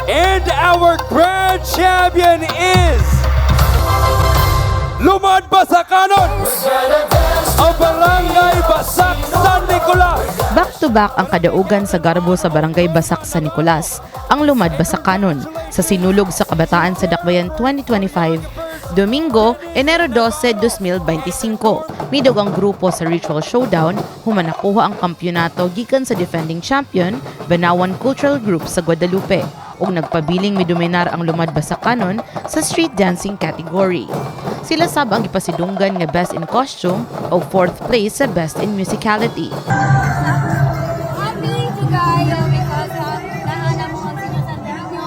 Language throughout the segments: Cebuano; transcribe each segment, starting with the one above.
And our grand champion is Lumad Basakanon ang Barangay Basak San Nicolas. Back to back ang kadaugan sa garbo sa Barangay Basak San Nicolas, ang Lumad Basakanon, sa Sinulog sa Kabataan sa Dakbayan 2025, Domingo, Enero 12, 2025. Midog ang grupo sa Ritual Showdown, human nakuha ang kampyonato gikan sa defending champion, Banawan Cultural Group sa Guadalupe, ug nagpabiling midominar ang Lumad Basakanon sa street dancing category. Sila sab ang gipasidunggan nga Best in Costume o fourth place sa Best in Musicality. Happy jud kaayo because naa na mo ang Senyor Santo Niño.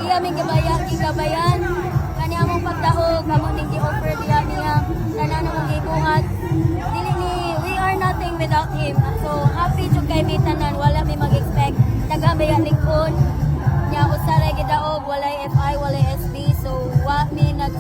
Iya ming gibayan, gigabayan. Kani among pagdaog, amo ning gi-offer diha niya. Tanan among gibuhat. Dili ni, we are nothing without him. So happy jud kay mi tanan, wala mi mag-expect. Taga likon. Nya usa ra gidaog, walay FI, walay SB. So wa mi nag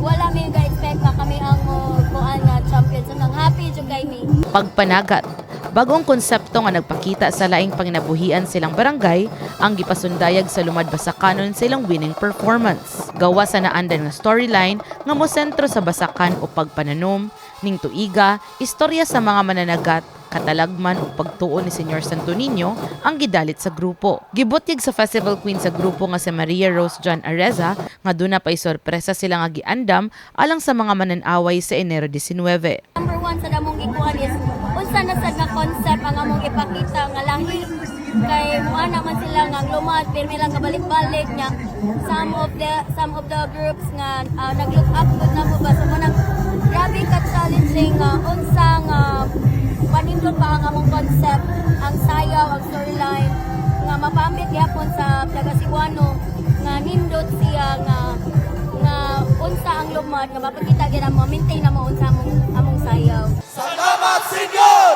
wala mi ga-expect nga kami ang mo kuan nga champion. So nang happy jud kay mi. Pagpanagat. Bagong konsepto nga nagpakita sa laing panginabuhian silang barangay ang gipasundayag sa Lumad Basakanon sa ilang winning performance. Gawa sa naandan nga storyline nga mosentro sa basakan o pagpananom, ning tuiga, istorya sa mga mananagat, katalagman ug pagtuo ni Senyor Santo Niño ang gidalit sa grupo. Gibutyag sa festival queen sa grupo nga si Maria Rose John Areza nga duna pay sorpresa sila nga giandam alang sa mga mananaway sa Enero 19. Number one sa among gikuan is unsa na sad nga concept ang among ipakita nga lahi kay mua naman sila nga ang Lumad pirmi lang kabalik-balik niya. Some of the groups nga nag-look up gud na mo ba. So mo nang grabe ka challenging nga unsa nga panindot pa ang among concept, ang sayaw, ang storyline nga mapaambit gyapon sa taga Cebuano nga nindot siya nga nga unsa ang Lumad nga mapakita gyud mo, maintain na mo unsa among sayaw. Salamat, Senyor!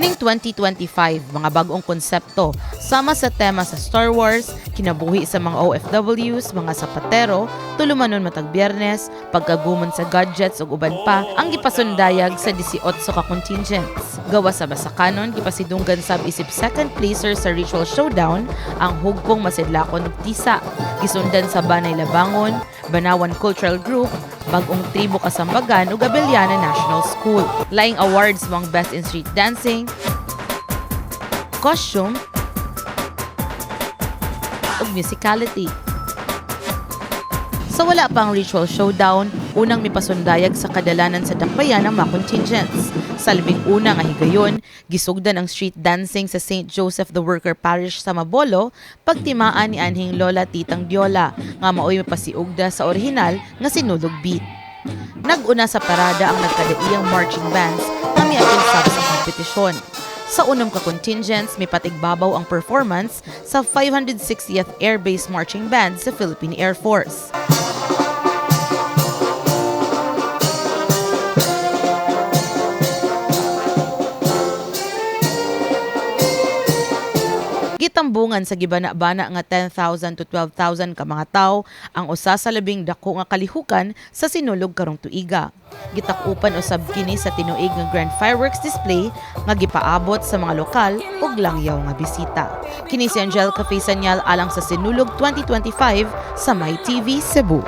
Ning 2025, mga bagong konsepto sama sa tema sa Star Wars, kinabuhi sa mga OFWs, mga sapatero, tulumanon matag Biyernes, pagkagumon sa gadgets ug uban pa ang gipasundayag sa 18 ka contingents. Gawa sa Basakanon, gipasidunggan sab isip second placer sa Ritual Showdown ang Hugpong Masidlakon ug Tisa. Gisundan sa Banay Labangon, Banawan Cultural Group, Bagong Tribo Kasambagan ug Abellana National School. Laing awards mao ang Best in Street Dancing, Costume, ug Musicality. Sa wala pang Ritual Showdown, unang mipasundayag sa kadalanan sa dakbayan ang mga contingents. Sa 11 nga higayon, gisugdan ang street dancing sa St. Joseph the Worker Parish sa Mabolo, pagtimaan ni anhing Lola Titang Diola, nga maoy mapasiugda sa orihinal nga Sinulog beat. Nag-una sa parada ang nagkadaiyang marching bands nga miapil sab sa kompetisyon. Sa 6 ka contingents, may patigbabaw ang performance sa 560th Air Base Marching Band sa Philippine Air Force. Gitambungan sa gibana-bana nga 10,000 to 12,000 ka mga tawo ang usa sa labing dako nga kalihukan sa Sinulog karong tuiga. Gitakupan usab kini sa tinuig nga grand fireworks display nga gipaabot sa mga lokal ug langyaw nga bisita. Kini si Angelica Faisanyal alang sa Sinulog 2025 sa My TV Cebu.